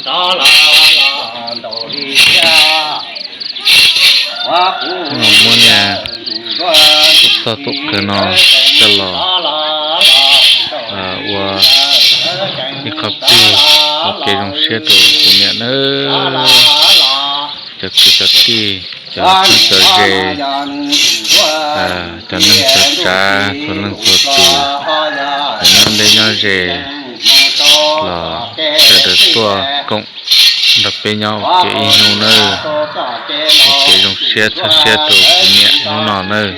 Muab niag txoj txoj kawg no coj los ua ib qho plig ua kev zoo siab rau kuv niam nawb. Cov kwv cov tij, cov tub cov ze, cov neej cov tsav txhua leej txhua tus, cov nyob deb nyob ze los sawv daws tuaj koom nrog peb nyob ua ke ib hnub nawb, ua kev zoo siab txhawb siab rau kuv niam hnub no nawb.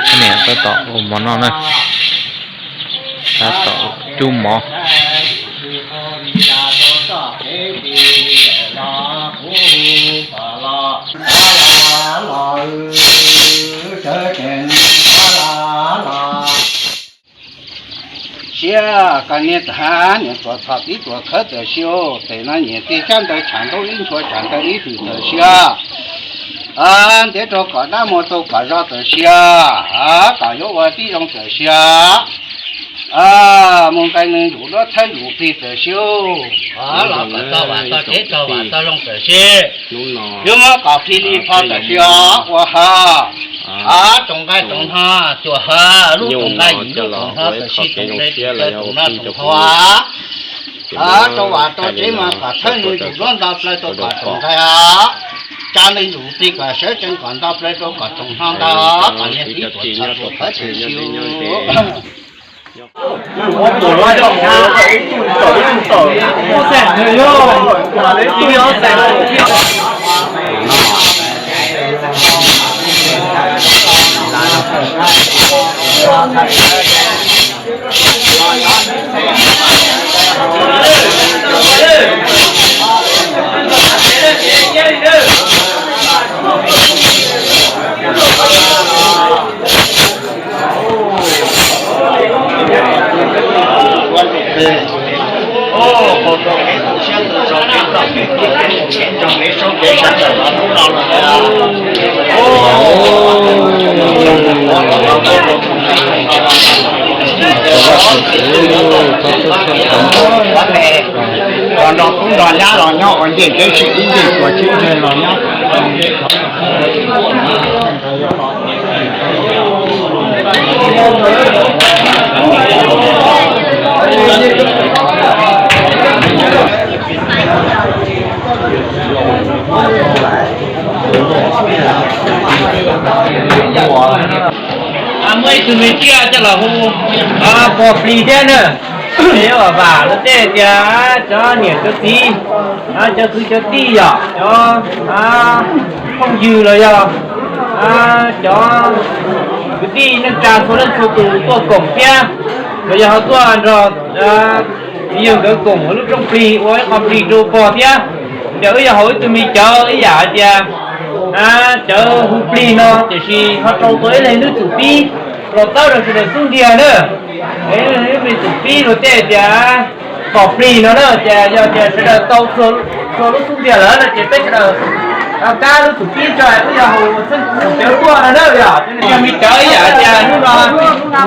Cov niam tab tom ua mov noj na, tab tom cub mov. Siab koj niam tus hab niam tuam txhom tib tuam khawb tawm siab, tes no nyiam tij cab ntawd tshav ntaub ib ntshua tshav ntawd ib tug tawm siab. Ntiav rau kom dab muag tau kom zog tawm siab, kom yuav ua tib zoo tawm siab. Mus nqe neeg zus duab txhawb zus plig tawm siab, los kom tau vam tau tsev tau vam tau zoo tawm siab. Yuav muab kom plig li pho tawm siab ua ha. Tsoom nqaij tsoom hno cuam ha, lub tsoom nqaij yim lub tsoom hno tawm sis tsoom ze tsoom caw tsoom noj tsoom haus. Rau vam rau tsev mas kom txhawb neeg zus duab nto plaws rau kom tsoom nqaij, tsa neeg zus plig kom sawv tsees kom nto plaws rau kom tsoom hno ntag, kom niag tib tuam txhom zus khawb tawm siab. Los nrog kub nrog nyab los nyob ua ncej teb sim ib ncej tuav tsib ntseg los nyob. Muaj ib tug me tsiaj coj los hu pog plig thiab na. Yuav vam vam luag tej tias cov niam cov txiv, cov kwv cov tij yom, cov phooj ywg los yog cov kwv tij neej tsa txhua leej txhua tus tuaj koom thiab, los yog ho tuaj nrog txiv yawg nkawd koom lub rooj plig ua ib qho plig rau pog thiab. Ces wb yog haus ib tug me cawv ib yam hais tias cawv hu plig no, tiam sis ho rau tau ib leeg ib txum pib los txawb rau sawv daws xub ntiag na. Ib leeg ib txum pib luag tej tias kom plig no na, ces yog tias sawv daws tau txhua lub xub ntiag lawm no ces peb sawv daws kab lub txum pib tso, wb yog haus cawv tuaj no na yom. Yog me cawv ib yam tias hnub no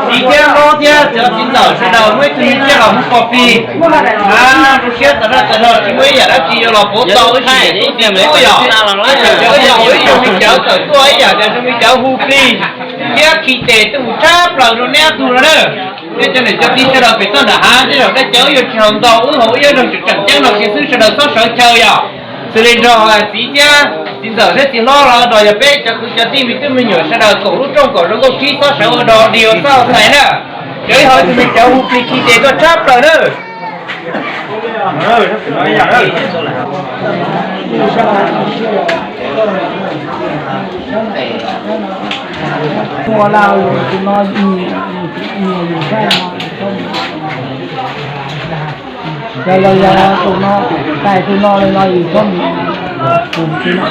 txiv thiab hlob thiab cov txiv ntxawm sawv daws muaj ib tug me tsiaj los hu pog plig, zoo siab tag zog tag zog, tsis muaj ib yam dab tsi yuav los pauv tau wb sib ncaim tub ncaim ntxub yom. Ces wb yog ua ib tug me cawv tawm tuaj ib yam tias zoo me cawv hu plig thiab khi tes tuaj mus tshab plaws rau neb ob tug no na. Thiab cov niam cov txiv sawv daws pem toj nram hav, tej zaum tej cawv wb yuav tsis haus ntau, wb haus ib ob zaug tseem tseem ceeb no kiag xwb, sawv daws txhob sawv chaw yom. Xws li nrog txiv thiab txiv ntxawm thiab txiv hlob los nrog yog peb cov kwv cov tij me tub me nyuam sawv daws koom lub rooj koom zoo nkauj khib txhob sawv ua dog dig ua txaij ua txhais na. Cov ib ho tus me cawv hu plig khi tes tuaj tshab plaws na. Yog yog yog tus no, tais tus no li no yus txhob mus, tus no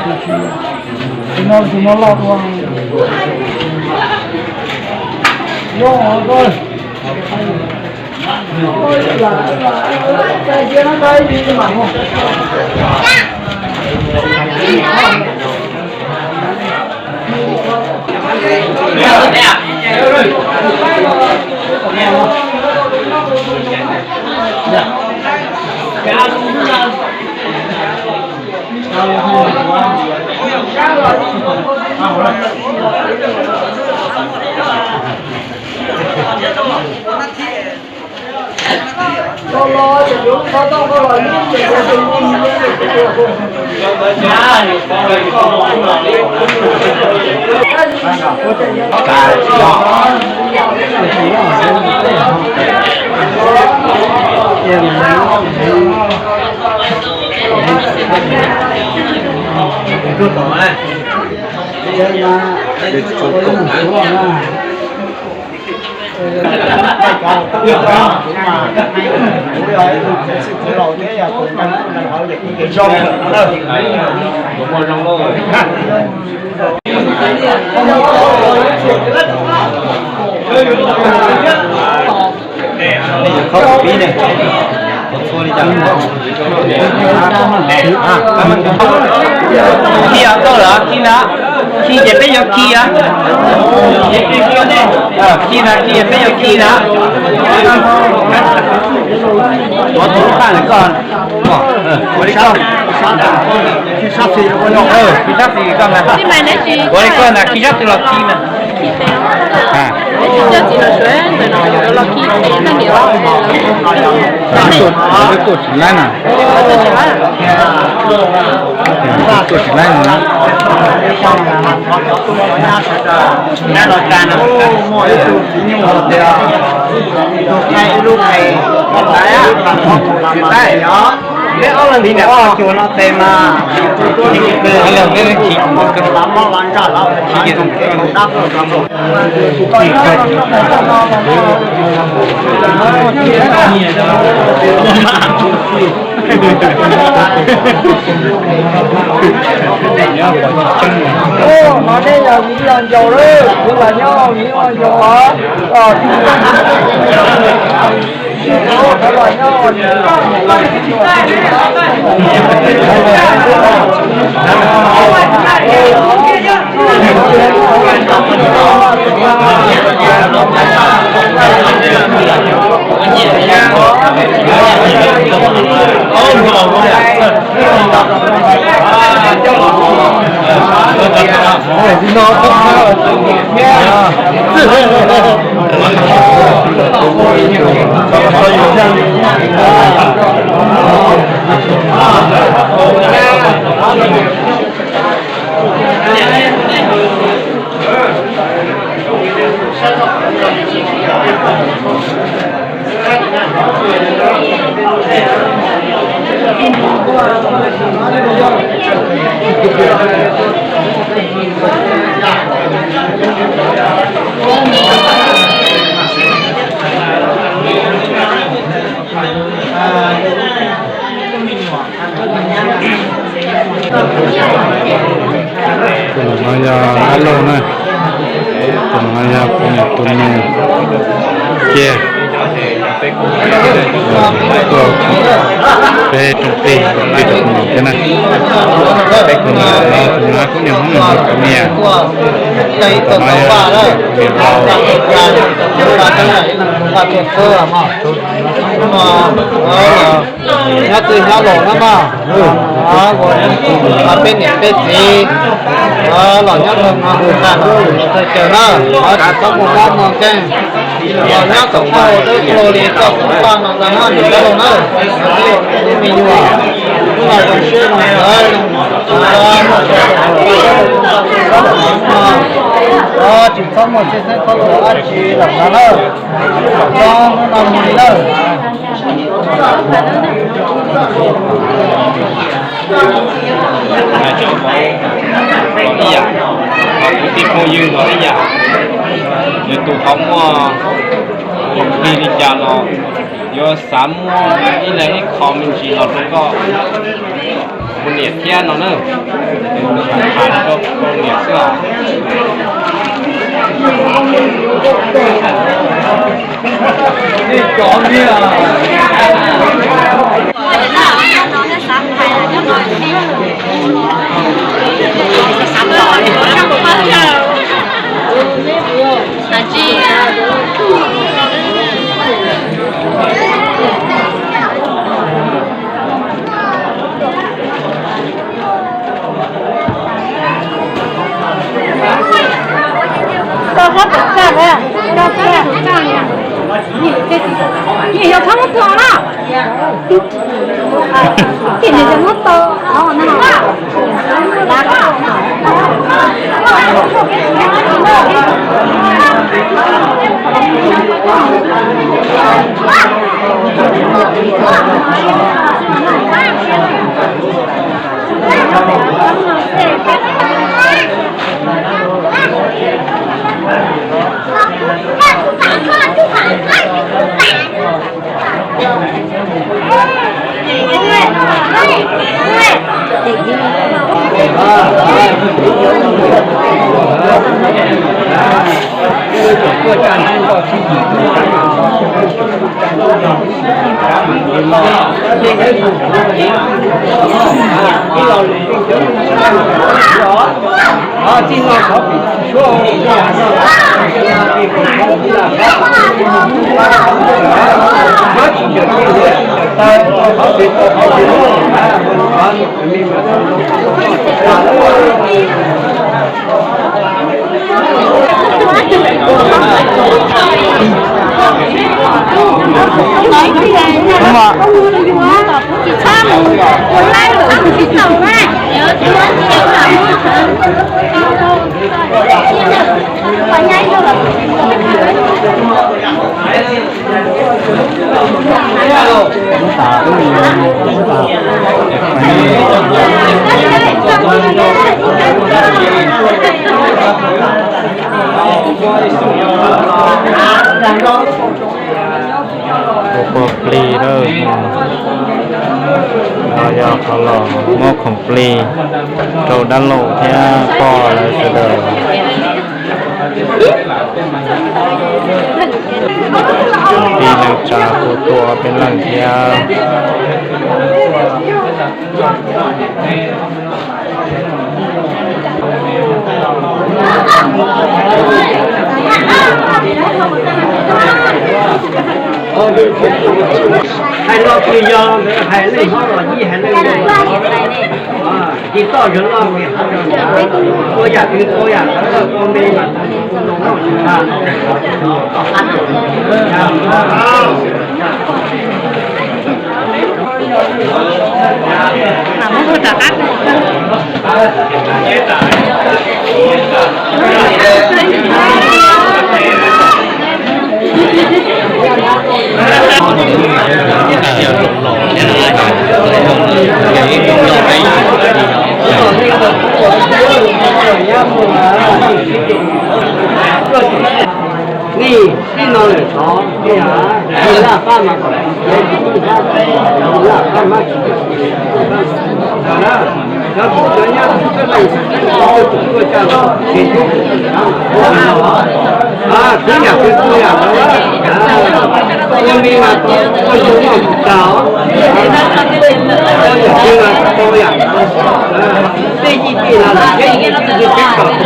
tus no, tus no loj dua. Yog, tais cia no tais cia no mas. Khawb pib ne, txhua li cas. Khi tau lawm, khi na, khi ces peb yuav khi na, khi na, khi ces peb yuav khi na. Ua tus lub qaj ntawm koj, ua li koj, khi sab xis koj na, ua li koj na, khi sab xis los khi na. Tuaj tsis laib na. Tuaj tsis laib no na. Muaj ib tug txiv nyuj hais tias, tus qhaib ib lub qhe, tab sis tab yog peb ob leeg ntiav ob cuag no tes mas, tab mob los ntsaj los, no nej yog vim yog ncaus lawm, kuv los nyob vim yog ncaus os. Tus no yog dab laug na, tus no yog kuv niam tus nus kiag. Tuaj peb rooj tij, rooj tij tus nus thiab na. Peb kuv niam, tus no kuv niam Hmoob, nws kuv niam. Tus no yog kuv niam laus. Nyob twg nyob los na mog, peb niam peb txiv los nyob rau no hu tag los thawj caw na, tsis txhob muaj mob muaj nkeeg, los nyob txog txoj hau dawb paug li txoj xub paj no ntag na niam dab laug na. Ib me nyuam, hnub no zoo siab zoo ntawv, tsis txhob muaj txhij xeeb txhob laus dab tsi lawm ntag na. Txog hnub no mus li lawm. Ib yam, kwv tij phooj ywg los ib yam, nws tus qhov muag plig li cas los yuav xav muaj ib leeg ib qho me ntsis los rau koj, kuv niam thiab no na. Hais rau niam xwb os. Ua plig lawm, no yog qhov los muab khoom plig rau dab laug thiab pog lawv sawv daws. Tij neej tsa kuj tuaj ob peb leeg thiab. Hais no ces yog hais leej hlob los yij hais leej, ces toj yog loj, tua yam twg tua yam ntawd, tua me mas Nej tib no lawm tod, yog laj pab mas kom tsis tiav, yog laj pab mas tsis tiav. Cov kuv cov nyab tub coj leej tub tuaj coj los ces tub kuv tsis tau. Tub yam twg tub yam ntawd, ua me mas tau ua zoo noj mus tas os. Tub yam twg mas tau yam. Tej yij tej no los thiab yij tsis tau, tsis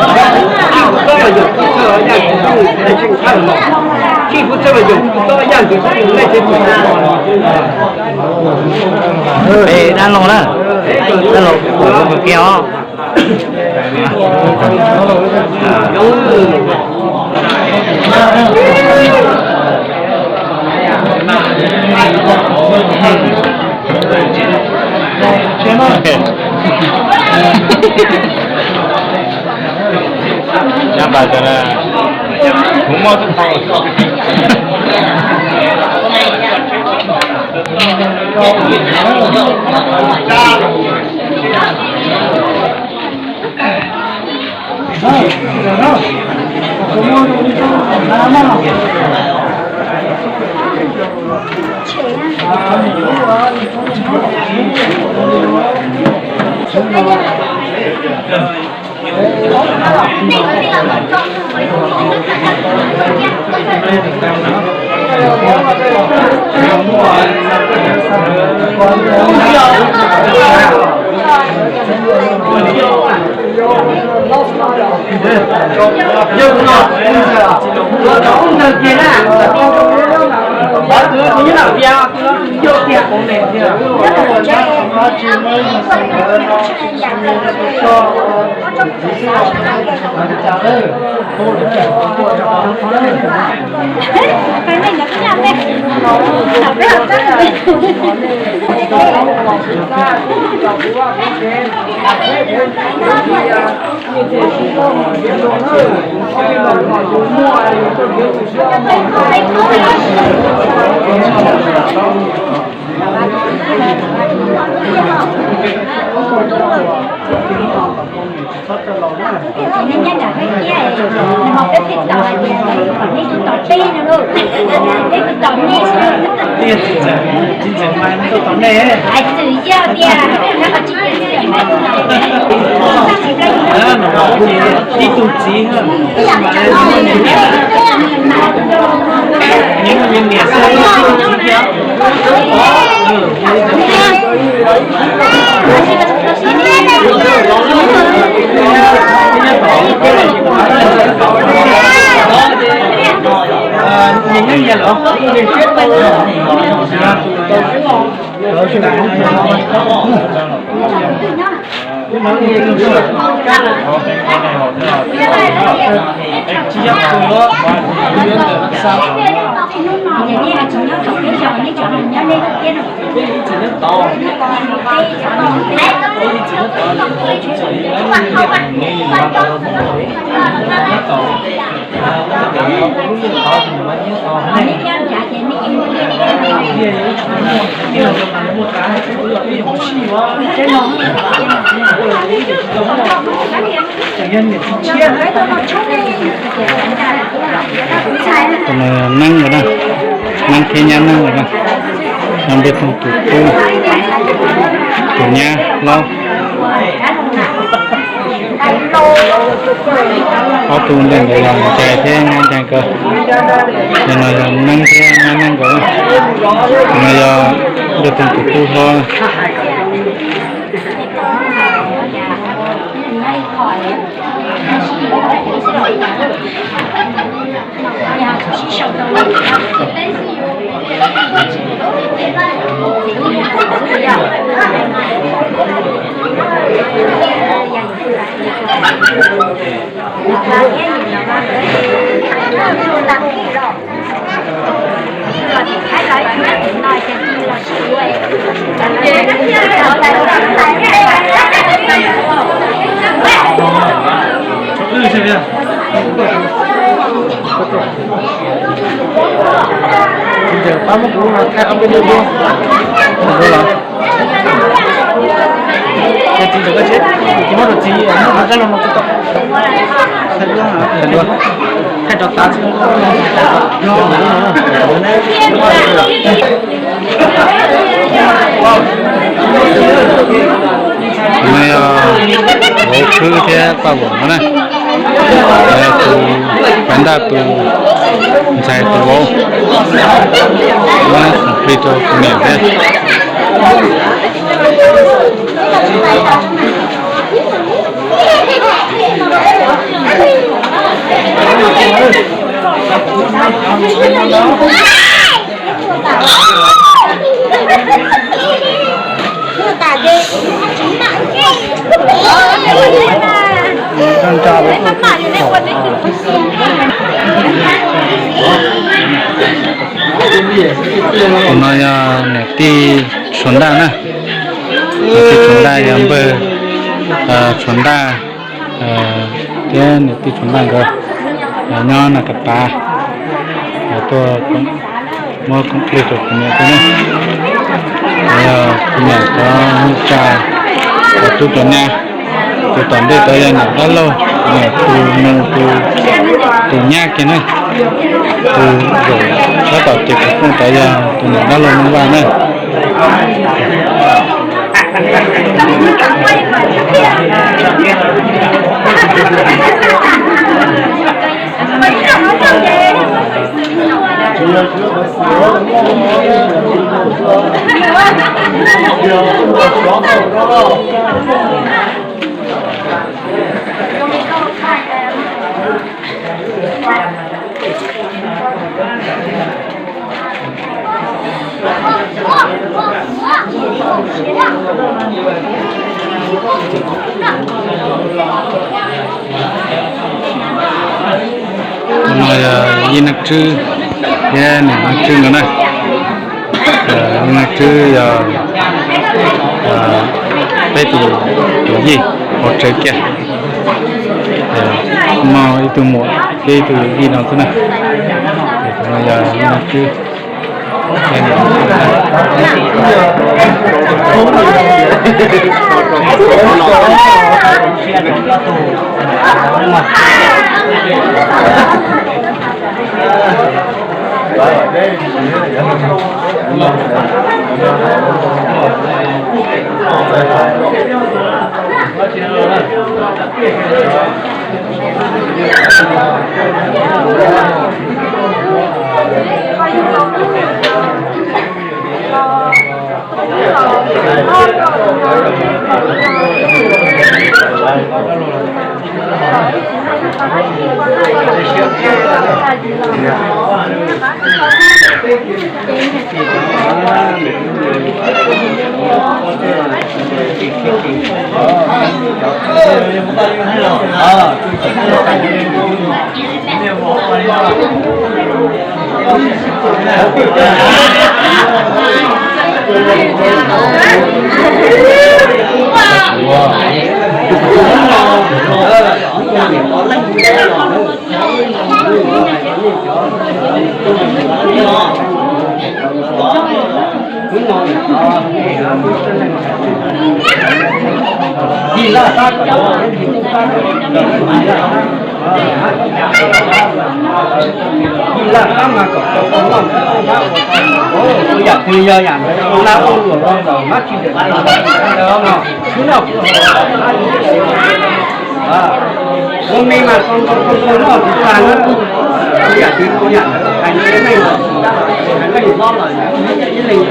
txhob los yaum tub txawj yaj tsis txhob mus txhais tseej thawj los, tsis txhob los yaum tub txawj yaj tsis txhob mus lej tsev tus. Peb dab laug na, dab laug pum lub kawg kiag os. Nab pas tas na, kuv muaj xub tau. Ib tug txiv, nws muaj niam xwb, ib tug txiv thiab. Tus no yog Neeb na, Neeb thiab nyab Neeb na, yog npawg Toog tus tub, tus nyab hlob. Ob tug ntawm ntawd yog Nchai thiab nyab Nchai nkawd. Yog no yog Neeb thiab nyab Neeb nkawd. No yog npawg Toog tus tub hlob. Txiv ntawd koj tsis, txiv muab rau txiv, muab rau koj los no tsis tau. Thaij dua, thaij rov tav txij. No yog vauv Khwb thiab Paj Voom no na. Yog tus Paj Ntaj tus ntxhais tus vauv. Muab khoom plig rau tus niam thiab. Tus no yog niam tij Tshuav Ntaj na. Niam tij Tshuav Ntaj yog npawg Tshuav Ntaj thiab niam tij Tshuav Ntaj nkawd nyob Naj Kas Pav, tuaj muab khoom plig rau kuv niam thiab ne. Yog kuv niam cov neej tsa, cov tub cov nyab. Tus tom ntej tod yog niam dab laug, niam tus nus tus, tus nyab kiag ne. Tus zaum sab tom ces kuv phooj tod yog tus niam dab laug Mooj Vaj na. No yog Yij Neej Tswb thiab niam Neej Tswb nkawd na. Yij Neej Tswb yog peb tus, tus yij hauv tsev kiag. Muaj ib tug muam thiab ib tug yij no xwb na. Tus no yog Yij Neej Tswb. Yam twg yog yam ntawd ua laj ua luam los ntawm mab tsis ntawm ntawd no, hnub no kuv ua me mas tau tau tau noj tsis tag na. Yam twg ua yam ntawd hais ib leeg, hais leej hlob los ib leeg.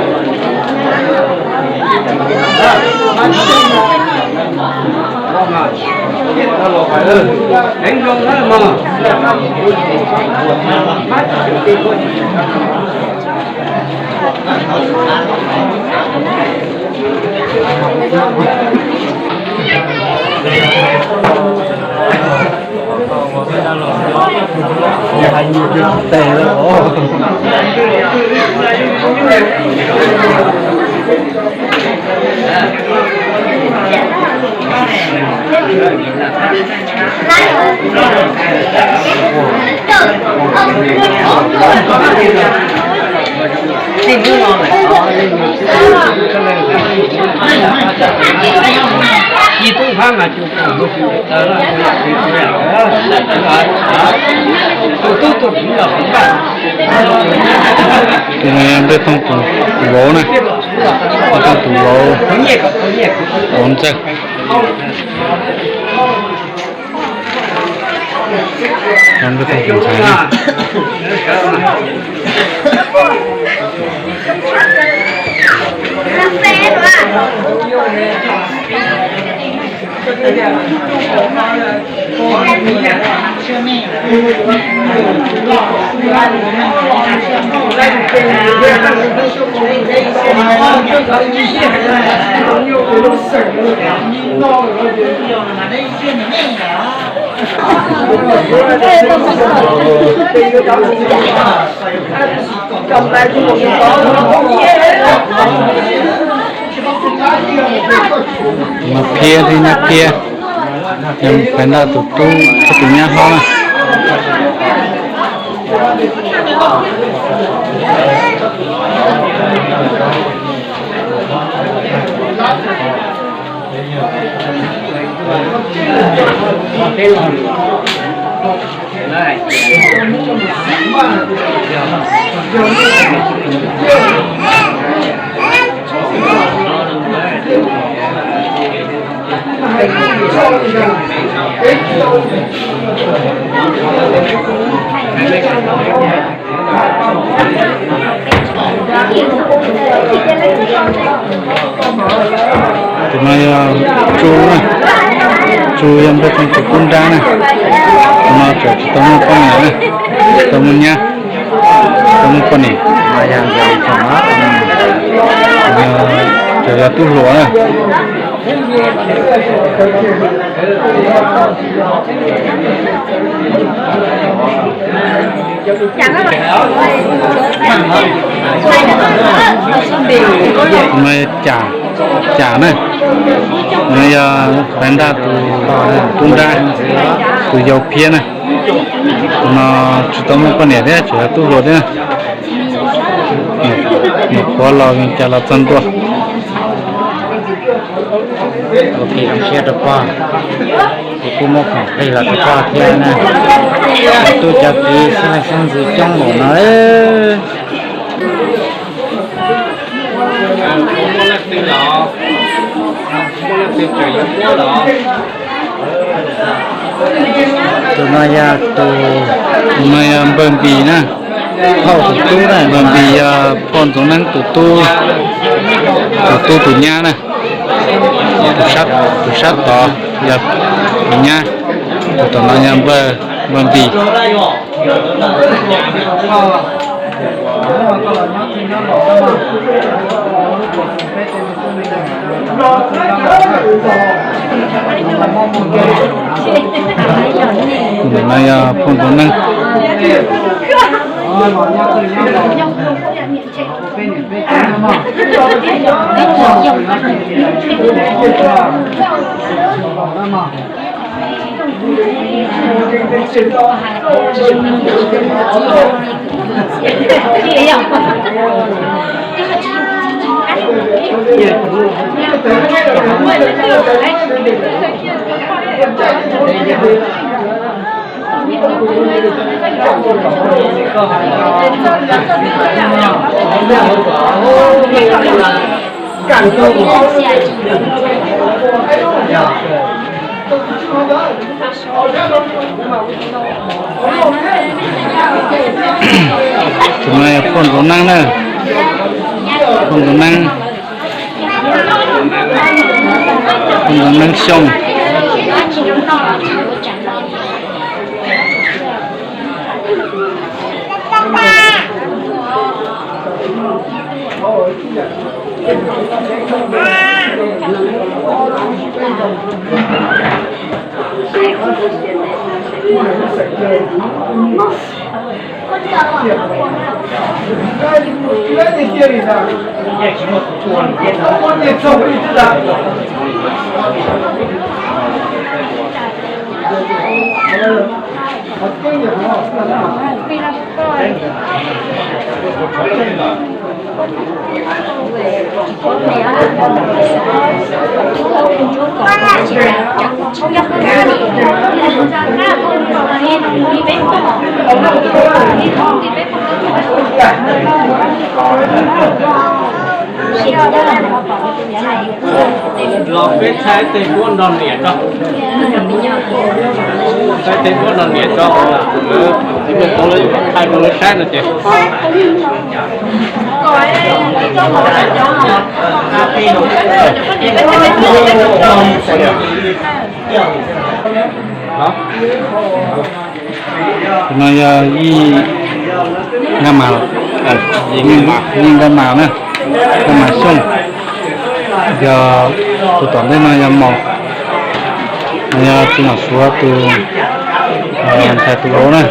Tus no yog Npej Tooj tus vauv na, Npej Tooj tus vauv, vauv ntxawg. Npej Tooj tus ntxhais na. Mas Phiab thiab Nyab Phiab, yog Phaiv Ntaj tus tub thiab tus nyab hlob na. Tus no yog Tsu na, Tsu yog Npej Tooj tus tub nrab na. Tus no tseem tsis tau muaj poj niam na, tsis tau muaj nyab, tsis tau muaj poj niam. Tseem yog tub hluas na. No yog Cam, Cam na. No yog Paiv Ntaj tus tub nrab, tus yau phiab na. Tus no tsis tau muaj poj niam thiab, tseem yog tub hluas thiab. Nyuam qhuav los Vias Cas los txog ntua. Ua kev zoo siab rau pog, kuv kuj muaj khoom plig los rau pog thiab na. Cov tub cov kiv xeeb leej xeeb ntxwv coob npaum no. Tus no yog tus, tus no yog npawg Npis na. Phauj tus tub na, npawg Npis yog phauj Ntxoov Neeb tus tub, tus tub tus nyab na. Tus sab, tus sab tod yog tus nyab, tus tom no yog npawg, npawg Npis. Ntawm no yog phauj Ntxoov Neeb. Tus no yog phauj Ntxoov Neeb na, phauj Ntxoov Neeb, phauj Ntxoov Neeb Xyooj. Los peb thaij tej duab nrog niam tso. Thaij tej duab nrog niam tso, lawv tsis muaj thaij rau lawv saib no ces. Tus no yog Yij Nkaj Mas, Yij Nkaj Mas na, Nkaj Mas Xyooj. Yog tus tom ntej no yog Mos, no yog txiv Nom Suav tus ntxhais tus vauv na.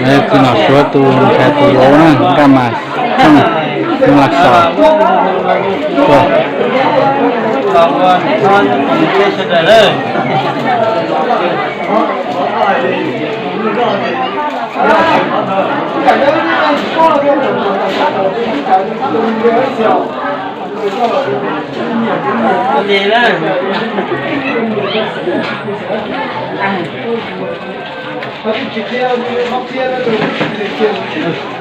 Txiv Nom Suav tus ntxhais tus vauv na, Nkaj Mas Xyooj, Nyab Laj Xos.